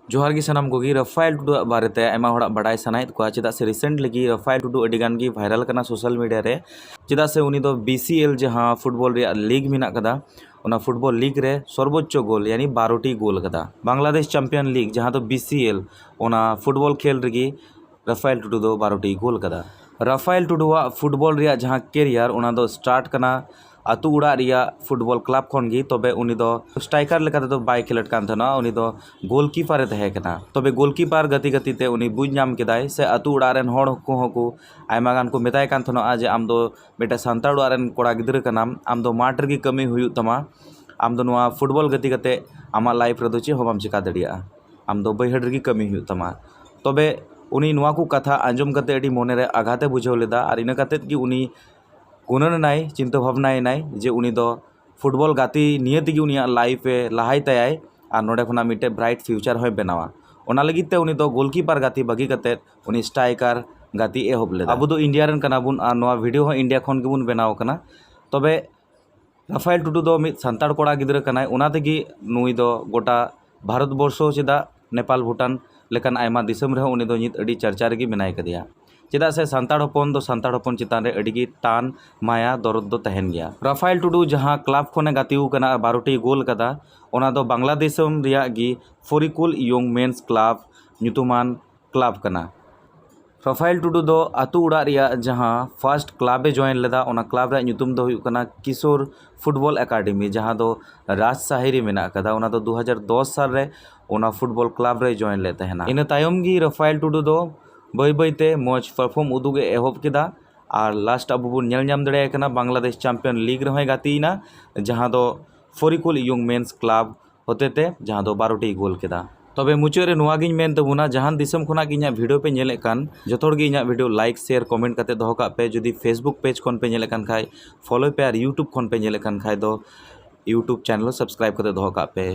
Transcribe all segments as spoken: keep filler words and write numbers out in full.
ᱡᱚᱦᱟᱨ ᱜᱮ ᱥᱟᱱᱟᱢ ᱠᱚᱜᱮ᱾ ᱨᱟᱯᱷᱟᱭᱮᱞ ᱴᱩᱰᱩᱣᱟᱜ ᱵᱟᱨᱮᱛᱮ ᱟᱭᱢᱟ ᱦᱚᱲᱟᱜ ᱵᱟᱰᱟᱭ ᱥᱟᱱᱟᱭᱮᱫ ᱠᱚᱣᱟ, ᱪᱮᱫᱟᱜ ᱥᱮ recently ᱜᱮ ᱨᱟᱯᱷᱟᱭᱮᱞ ᱴᱩᱰᱩ ᱟᱹᱰᱤ ᱜᱟᱱ ᱜᱮ viral ᱠᱟᱱᱟ social media ᱨᱮ᱾ ᱪᱮᱫᱟᱜ ᱥᱮ ᱩᱱᱤ ᱫᱚ B C L, ᱡᱟᱦᱟᱸ football ᱨᱮᱭᱟᱜ league ᱢᱮᱱᱟᱜ ᱠᱟᱫᱟ, ᱚᱱᱟ football league ᱨᱮ ᱥᱚᱨᱵᱚᱪᱪᱚ ᱜᱳᱞ, ᱭᱟᱱᱤ ᱵᱟᱨᱚ ᱴᱤ ᱜᱳᱞ ᱠᱟᱫᱟ᱾ ᱵᱟᱝᱞᱟᱫᱮᱥ champion league, ᱡᱟᱦᱟᱸ ᱫᱚ B C L, ᱚᱱᱟ football ᱠᱷᱮᱞ ᱨᱮᱜᱮ ᱨᱟᱯᱷᱟᱭᱮᱞ ᱴᱩᱰᱩ ᱫᱚ ᱵᱟᱨᱚ ᱴᱤ ᱜᱳᱞ ᱠᱟᱫᱟ᱾ ᱨᱟᱯᱷᱟᱭᱮᱞ ᱴᱩᱰᱩᱣᱟᱜ football ᱨᱮᱭᱟᱜ ᱡᱟᱦᱟᱸ career, ᱚᱱᱟ ᱫᱚ start ᱠᱟᱱᱟ ᱟᱛᱳ ᱚᱲᱟᱜ ᱨᱮᱭᱟᱜ football club ᱠᱷᱚᱱ ᱜᱮ᱾ ᱛᱚᱵᱮ ᱩᱱᱤ ᱫᱚ striker ᱞᱮᱠᱟ ᱛᱮᱫᱚ ᱵᱟᱭ ᱠᱷᱮᱞᱳᱰ ᱠᱟᱱ ᱛᱟᱦᱮᱱᱟ, ᱩᱱᱤ ᱫᱚ goalkeeper ᱮ ᱛᱟᱦᱮᱸ ᱠᱟᱱᱟ᱾ ᱛᱚᱵᱮ goalkeeper ᱜᱟᱛᱮ ᱜᱟᱛᱮ ᱛᱮ ᱩᱱᱤ ᱵᱩᱡᱽ ᱧᱟᱢ ᱠᱮᱫᱟᱭ, ᱥᱮ ᱟᱛᱳ ᱚᱲᱟᱜ ᱨᱮᱱ ᱦᱚᱲ ᱠᱚᱦᱚᱸ ᱠᱚ ᱟᱭᱢᱟ ᱜᱟᱱ ᱠᱚ ᱢᱮᱛᱟᱭ ᱠᱟᱱ ᱛᱟᱦᱮᱱᱟ ᱡᱮ, "ᱟᱢ ᱫᱚ ᱢᱤᱫᱴᱮᱱ ᱥᱟᱱᱛᱟᱲ ᱚᱲᱟᱜ ᱨᱮᱱ ᱠᱚᱲᱟ ᱜᱤᱫᱽᱨᱟᱹ ᱠᱟᱱᱟᱢ, ᱟᱢ ᱫᱚ ᱢᱟᱴᱷ ᱨᱮᱜᱮ ᱠᱟᱹᱢᱤ ᱦᱩᱭᱩᱜ ᱛᱟᱢᱟ, ᱟᱢ ᱫᱚ ᱱᱚᱣᱟ football ᱜᱟᱛᱮ ᱠᱟᱛᱮ ᱟᱢᱟᱜ life ᱨᱮᱫᱚ ᱪᱮᱫ ᱦᱚᱸ ᱵᱟᱢ ᱪᱮᱠᱟ ᱫᱟᱲᱮᱭᱟᱜᱼᱟ, ᱟᱢ ᱫᱚ ᱵᱟᱹᱭᱦᱟᱹᱲ ᱨᱮᱜᱮ ᱠᱟᱹᱢᱤ ᱦᱩᱭᱩᱜ ᱛᱟᱢᱟ᱾" ᱛᱚᱵᱮ ᱩᱱᱤ ᱱᱚᱣᱟ ᱠᱚ ᱠᱟᱛᱷᱟ ᱟᱸᱡᱚᱢ ᱠᱟᱛᱮ ᱟᱹᱰᱤ ᱢᱚᱱᱮᱨᱮ ᱟᱜᱷᱟᱛ ᱮ ᱵᱩᱡᱷᱟᱹᱣ ᱞᱮᱫᱟ, ᱟᱨ ᱤᱱᱟᱹ ᱠᱟᱛᱮᱫ ᱜᱮ ᱩᱱᱤ ᱜᱩᱱᱟᱹᱱ ᱮᱱᱟᱭ, ᱪᱤᱱᱛᱟᱹ ᱵᱷᱟᱵᱽᱱᱟᱭᱮᱱᱟᱭ ᱡᱮ ᱩᱱᱤ ᱫᱚ football ᱜᱟᱛᱮ ᱱᱤᱭᱟᱹ ᱛᱮᱜᱮ ᱩᱱᱤᱭᱟᱜ life ᱮ ᱞᱟᱦᱟᱭ ᱛᱟᱭᱟᱭ ᱟᱨ ᱱᱚᱰᱮ ᱠᱷᱚᱱᱟᱜ ᱢᱤᱫᱴᱮᱡ bright future ᱦᱚᱸᱭ ᱵᱮᱱᱟᱣᱟ᱾ ᱚᱱᱟ ᱞᱟᱹᱜᱤᱫ ᱛᱮ ᱩᱱᱤ ᱫᱚ goalkeeper ᱜᱟᱛᱮ ᱵᱟᱹᱜᱤ ᱠᱟᱛᱮᱫ ᱩᱱᱤ striker ᱜᱟᱛᱮ ᱮᱦᱚᱵ ᱞᱮᱫᱟ᱾ ᱟᱵᱚ ᱫᱚ India ᱨᱮᱱ ᱠᱟᱱᱟ ᱵᱚᱱ ᱟᱨ ᱱᱚᱣᱟ video ᱦᱚᱸ India ᱠᱷᱚᱱ ᱜᱮᱵᱚᱱ ᱵᱮᱱᱟᱣ ᱠᱟᱱᱟ᱾ ᱛᱚᱵᱮ ᱨᱟᱯᱷᱟᱭᱮᱞ ᱴᱩᱰᱩ ᱫᱚ ᱢᱤᱫ ᱥᱟᱱᱛᱟᱲ ᱠᱚᱲᱟ ᱜᱤᱫᱽᱨᱟᱹ ᱠᱟᱱᱟᱭ, ᱚᱱᱟ ᱛᱮᱜᱮ ᱱᱩᱭ ᱫᱚ ᱜᱚᱴᱟ ᱵᱷᱟᱨᱚᱛ ᱵᱚᱨᱥᱚ ᱪᱮᱫᱟᱜ, ᱱᱮᱯᱟᱞ, ᱵᱷᱩᱴᱟᱱ ᱞᱮᱠᱟᱱ ᱟᱭᱢᱟ ᱫᱤᱥᱚᱢ ᱨᱮᱦᱚᱸ ᱩᱱᱤ ᱫᱚ ᱱᱤᱛ ᱟᱹᱰᱤ ᱪᱟᱨᱪᱟ ᱨᱮᱜᱮ ᱢᱮᱱᱟᱭ ᱠᱟᱫᱮᱭᱟ᱾ ᱪᱮᱫᱟᱜ ᱥᱮ ᱥᱟᱱᱛᱟᱲ ᱦᱚᱯᱚᱱ ᱫᱚ ᱥᱟᱱᱛᱟᱲ ᱦᱚᱯᱚᱱ ᱪᱮᱛᱟᱱ ᱨᱮ ᱟᱹᱰᱤ ᱜᱮ ᱴᱟᱱ, ᱢᱟᱭᱟ, ᱫᱚᱨᱚᱫ ᱫᱚ ᱛᱟᱦᱮᱱ ᱜᱮᱭᱟ᱾ ᱨᱟᱯᱷᱟᱭᱮᱞ ᱴᱩᱰᱩ ᱡᱟᱦᱟᱸ club ᱠᱷᱚᱱᱮ ᱜᱟᱛᱮᱣ ᱠᱟᱱᱟ ᱟᱨ ᱵᱟᱨᱚ ᱴᱤ ᱜᱳᱞ ᱠᱟᱫᱟ, ᱚᱱᱟ ᱫᱚ ᱵᱟᱝᱞᱟᱫᱮᱥ ᱫᱤᱥᱚᱢ ᱨᱮᱭᱟᱜ ᱜᱮ ᱯᱷᱚᱨᱤᱠᱩᱞ ᱤᱭᱚᱝ men's club ᱧᱩᱛᱩᱢᱟᱱ club ᱠᱟᱱᱟ᱾ ᱨᱟᱯᱷᱟᱭᱮᱞ ᱴᱩᱰᱩ ᱫᱚ ᱟᱛᱳ ᱚᱲᱟᱜ ᱨᱮᱭᱟᱜ ᱡᱟᱦᱟᱸ first club ᱮ join ᱞᱮᱫᱟ, ᱚᱱᱟ club ᱨᱮᱭᱟᱜ ᱧᱩᱛᱩᱢ ᱫᱚ ᱦᱩᱭᱩᱜ ᱠᱟᱱᱟ ᱠᱤᱥᱳᱨ Football Academy, ᱡᱟᱦᱟᱸ ᱫᱚ ᱨᱟᱡᱽᱥᱟᱦᱤ ᱨᱮ ᱢᱮᱱᱟᱜ ᱟᱠᱟᱫᱟ᱾ ᱚᱱᱟ ᱫᱚ ᱫᱩ ᱦᱟᱡᱟᱨ ᱫᱚᱥ ᱥᱟᱞ ᱨᱮ ᱚᱱᱟ football club ᱨᱮᱭ join ᱞᱮᱫ ᱛᱟᱦᱮᱱᱟ᱾ ᱤᱱᱟᱹ ᱛᱟᱭᱚᱢ ᱜᱮ ᱨᱟᱯᱷᱟᱭᱮᱞ ᱴᱩᱰᱩ ᱫᱚ ᱵᱟᱹᱭ ᱵᱟᱹᱭ ᱛᱮ ᱢᱚᱡᱽ perform ᱩᱫᱩᱜ ᱮ ᱮᱦᱚᱵ ᱠᱮᱫᱟ, ᱟᱨ last ᱟᱵᱚ ᱵᱚᱱ ᱧᱮᱞ ᱧᱟᱢ ᱫᱟᱲᱮᱭᱟᱭ ᱠᱟᱱᱟ ᱵᱟᱝᱞᱟᱫᱮᱥ champion league ᱨᱮᱦᱚᱸᱭ ᱜᱟᱛᱮᱭᱮᱱᱟ, ᱡᱟᱦᱟᱸ ᱫᱚ ᱯᱷᱚᱨᱤᱠᱩᱞ ᱤᱭᱚᱝ men's club ᱦᱚᱛᱮᱛᱮ, ᱡᱟᱦᱟᱸ ᱫᱚ ᱵᱟᱨᱚ ᱴᱤ ᱜᱳᱞ ᱠᱮᱫᱟ᱾ ᱛᱚᱵᱮ ᱢᱩᱪᱟᱹᱫ ᱨᱮ ᱱᱚᱣᱟ ᱜᱤᱧ ᱢᱮᱱ ᱛᱟᱵᱚᱱᱟ, ᱡᱟᱦᱟᱱ ᱫᱤᱥᱚᱢ ᱠᱷᱚᱱᱟᱜ ᱜᱮ ᱤᱧᱟᱹᱜ video ᱯᱮ ᱧᱮᱞᱮᱫ ᱠᱟᱱ, ᱡᱚᱛᱚ ᱦᱚᱲ ᱜᱮ ᱤᱧᱟᱹᱜ video like, share, comment ᱠᱟᱛᱮ ᱫᱚᱦᱚ ᱠᱟᱜ ᱯᱮ᱾ ᱡᱩᱫᱤ Facebook page ᱠᱷᱚᱱ ᱯᱮ ᱧᱮᱞᱮᱫ ᱠᱟᱱ ᱠᱷᱟᱡ follow ᱯᱮ, ᱟᱨ YouTube ᱠᱷᱚᱱ ᱯᱮ ᱧᱮᱞᱮᱫ ᱠᱟᱱ ᱠᱷᱟᱡ ᱫᱚ YouTube channel subscribe ᱠᱟᱛᱮ ᱫᱚᱦᱚ ᱠᱟᱜ ᱯᱮ᱾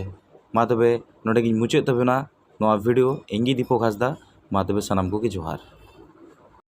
ᱢᱟ ᱛᱚᱵᱮ ᱱᱚᱰᱮ ᱜᱤᱧ ᱢᱩᱪᱟᱹᱫ ᱛᱟᱵᱚᱱᱟ ᱱᱚᱣᱟ video᱾ ᱤᱧ ᱜᱮ ᱫᱤᱯᱚᱠ ᱦᱟᱸᱥᱫᱟ᱾ ᱢᱟ ᱛᱚᱵᱮ ᱥᱟᱱᱟᱢ ᱠᱚᱜᱮ ᱡᱚᱦᱟᱨ᱾